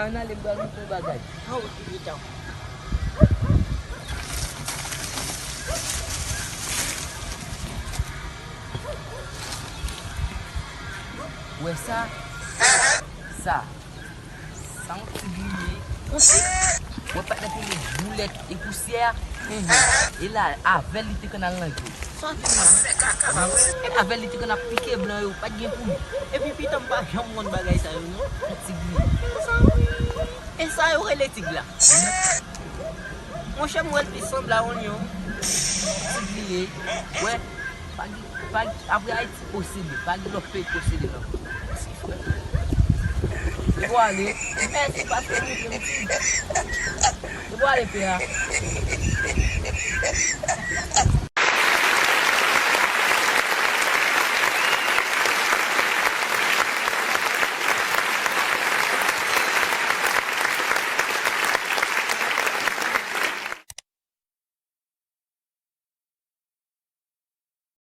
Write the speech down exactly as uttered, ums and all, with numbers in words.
Ann ale, m pral montre w bagay. Wè sa? Sa. Sa yon tig li ye. Wè patnè pou li boulèt e pousyè. E la, avè l li te konn al nan gèt. Sa w di m la? E avè l li te konn ap pike blan yo, pa t gen pou li. Epi pita m pa janm konn bagay sa yo non. Yon tig li ye. E sa yo rele tig la? Monchè, m wè l pi sanble a yon lyon. Tig li ye. Wè, pa gen, pa gen, apre Ayiti posede, pa gen lòt peyi posede non. Mèsi frè. Depi w ale, mèsi paske w montre m tig. Depi w ale pè a.